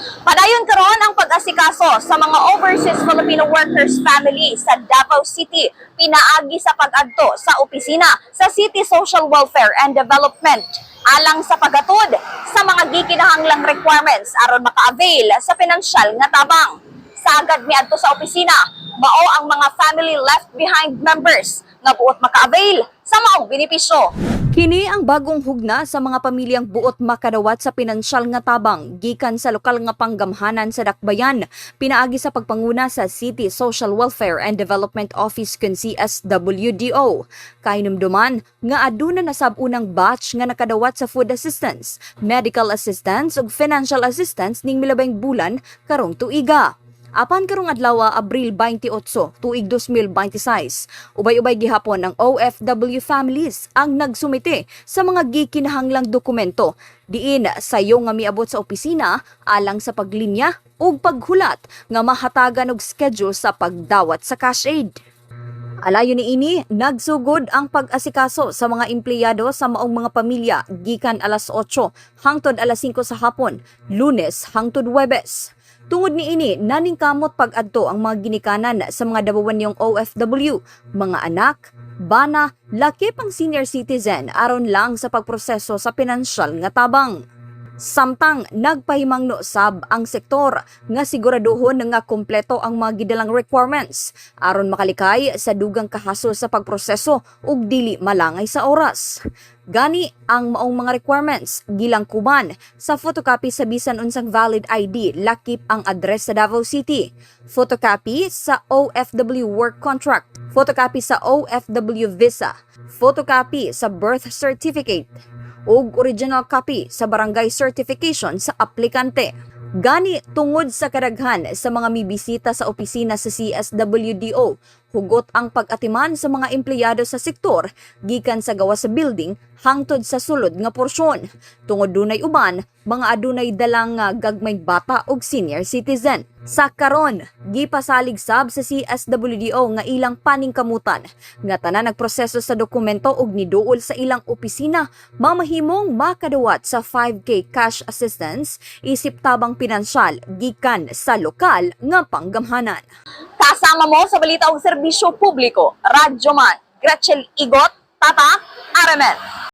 Padayon karon ang pag-asikaso sa mga overseas Filipino workers family sa Davao City pinaagi sa pag-adto sa opisina sa City Social Welfare and Development alang sa paghatod sa mga gikinahanglang requirements aron maka-avail sa pinansyal nga tabang. Sagad miadto sa opisina, mao ang mga family left behind members nga buot maka-avail sa maong benepisyo. Kini ang bagong hugna sa mga pamilyang buot makadawat sa pinansyal nga tabang gikan sa lokal nga panggamhanan sa Dakbayan pinaagi sa pagpanguna sa City Social Welfare and Development Office kun CSWDO. Kahinumduman nga aduna na sab unang batch nga nakadawat sa food assistance, medical assistance ug financial assistance ning milabay bulan karong tuiga. Apan karong adlaw, Abril 28, tuig 2026, ubay-ubay gihapon ang OFW families ang nagsumite sa mga gikinahanglang dokumento diin sayo nga miabot sa opisina alang sa paglinya ug paghulat nga mahatagan og schedule sa pagdawat sa cash aid. Alayo niini, nagsugod ang pag-asikaso sa mga empleyado sa maong mga pamilya gikan alas 8 hangtod alas 5 sa hapon, Lunes hangtod Huwebes. Tungod niini, naningkamot pag-adto ang mga ginikanan sa mga Dabawanyong OFW, mga anak, bana, lakip ang senior citizen aron lang sa pagproseso sa pinansyal nga tabang. Samtang nagpahimangno sab ang sektor nga siguraduhon nga kompleto ang mga gidalang requirements aron makalikay sa dugang kahasol sa pagproseso ug dili malangay sa oras. Gani ang maong mga requirements gilangkuban sa photocopy sa bisan unsang valid ID lakip ang address sa Davao City, photocopy sa OFW work contract, photocopy sa OFW visa, photocopy sa birth certificate, ug original copy sa barangay certification sa aplikante. Gani tungod sa kadaghan sa mga mibisita sa opisina sa CSWDO, hugot ang pag-atiman sa mga empleyado sa sektor gikan sa gawas sa building hangtod sa sulod nga porsyon. Tungod dunay uban, mga adunay dalang gagmay bata ug senior citizen. Sa karon, gipasalig sab sa CSWDO nga ilang paningkamutan nga tanan nagproseso sa dokumento ug niduol sa ilang opisina mamahimong makadawat sa 5K cash assistance isip tabang pinansyal gikan sa lokal nga panggamhanan. Kasama mo sa balita og serbisyo publiko, Radyoman, Gretchen Igot, Tata, RMN.